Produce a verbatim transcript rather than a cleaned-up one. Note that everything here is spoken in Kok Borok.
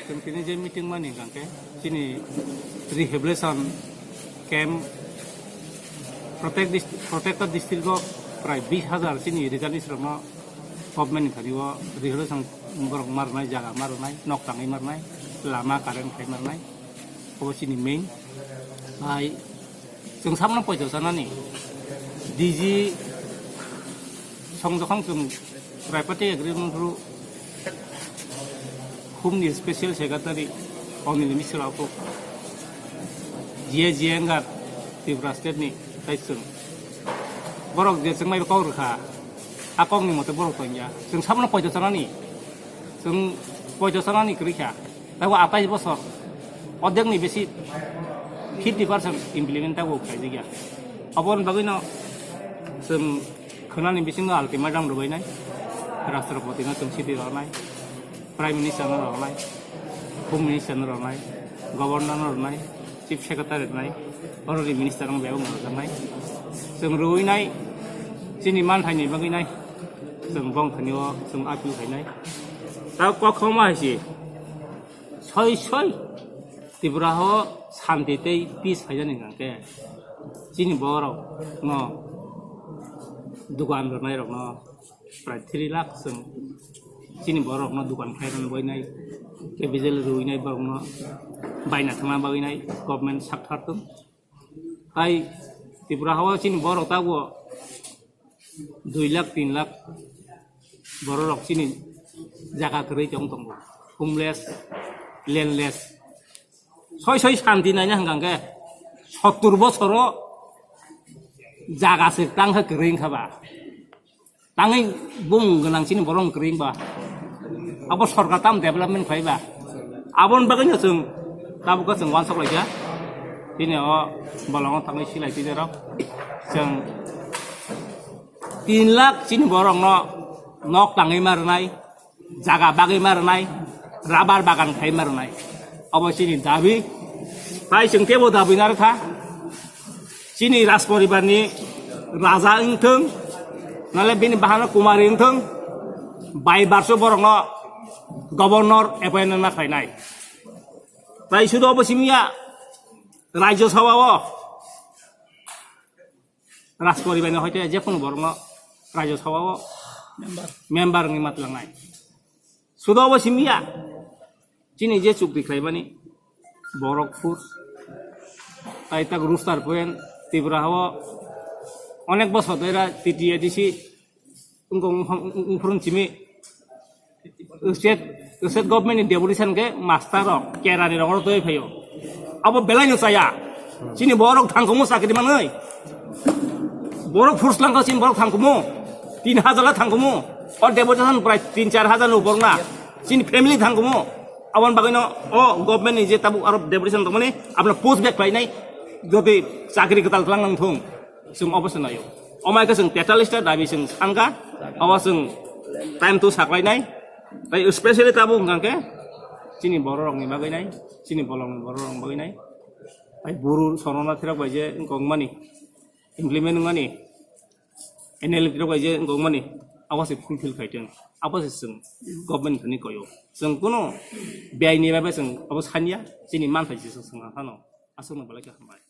Chwng tini je meeting mani hwnkhe chini rehabilitation camp protect dist-, protected district o prai bis hajar chini returnees rokno government ni thani o rehabilitation borok ma rwnai, jaga ma rwnai, nok tangwi ma rwnai, lama current khai ma rwnai, obo chini main. Hai chwng samno poito chanani D G songjokhong chwng Tripartite agreement ru humni special secretary Anil Mishra ko G A G N gar Tripura state ni tai chwng borok je chwng mai kok rwkha, a kok ni mote borok tongya. Chwng samno poito chanani, chwng poito chanani kwrwi kha. Taibo atais bosor, odekni besi fifty percent implement taibo khlaijakya. Aboni bagwino chwng khwnani bisingo ultimatum rwbainai, Rashtrapati no chwng siti rwnai, Prime Minister no rwnai, Home Minister no rwnai, Governor no rwnai, Chief Secretary rwnai, oroni Minister rok bebak no rwjaknai. Chwng rwinai, chini manthaini bagwinai, chwng bongthani o chwng appeal khainai. Ta kokhoma hai si. Soi soi Tripura ho shanti tei peace phaijani hwnkhe chini borok no dukan rwnai rok no prai three lakh chwng chini borok no dukan khlai rwna bagwi nai, capital rwinai borok no baina thangna bagwi nai government sakthar tong. Tai Tripura ho chini borok tabuk dui lakh tin lakh borok rok chini jaga kwrwi tong tongo, homeless, landless. Soi soi shanti naina hwnkha hwnkhe sottur bosoro jaga se tang kha kwrwi wngkha ba. Tangwi bung gwnang chini borok kwrwi wngba. Abo sorkar tam development khlai ba. Aboni bagwi no chwng tabuk chwng wansok lai kha. Tini o bolongo tangwi silai twi rok. Chwng tin lakh chini borok no nok tangwi ma rwnai, jaga bagwi ma rwnai, rubber bagan khai ma rwnai. Abo chini dabi. Tai chwng kebo dabi narwkha. Chini Rajporibar ni raja wngthwng, nale bini bahano Kumari wngthwng, bai barso borokno governor appointment ma khlainai. Tai sudo obo simiya Rajya Sabha o Rajporibar ni hoite jephunu borokno Rajya Sabha o member wngwi ma twlangnai. Sudo obo simiya. Chini je chukti khlaimani borok force, tai tak roster point Tripura hao onek bosor dera T T A D C wngkha wngphuru chimi state, state government ni deputation khe master rok kerani rok oro twi phaio. Abo belai no chaya. Chini borok thangkumu chakri manwi. Borok force langkha chini borok thangkumu. Tin hajar la thangkumu. O deputation prai tin char hajar no borok na. Chini family thangkumu. Aboni bagwino o government ni je tabuk aro deputation tongmani, aboni post back khlainai, jodi chakri kwtal twlang nang thung, chwng obo se naio. Omai khe chwng tetalista dabi chwng sankha, obo chwng time to saklainai. Tai specially tabuk hwnkha khe chini borok rokni bagwi nai, chini bolong ni borok rokni bagwi nai. Tai buru sorona thwirok bai je wngkok mani, implement wngmani, N L F rok bai je wngkok mani, abo se fulfill khai tong. Abo se chwng government thani koyo. Chwng kuno biyai ni bai chwng abo sanya, chini manthai se chwng phano. Aswkno belai khe hambai.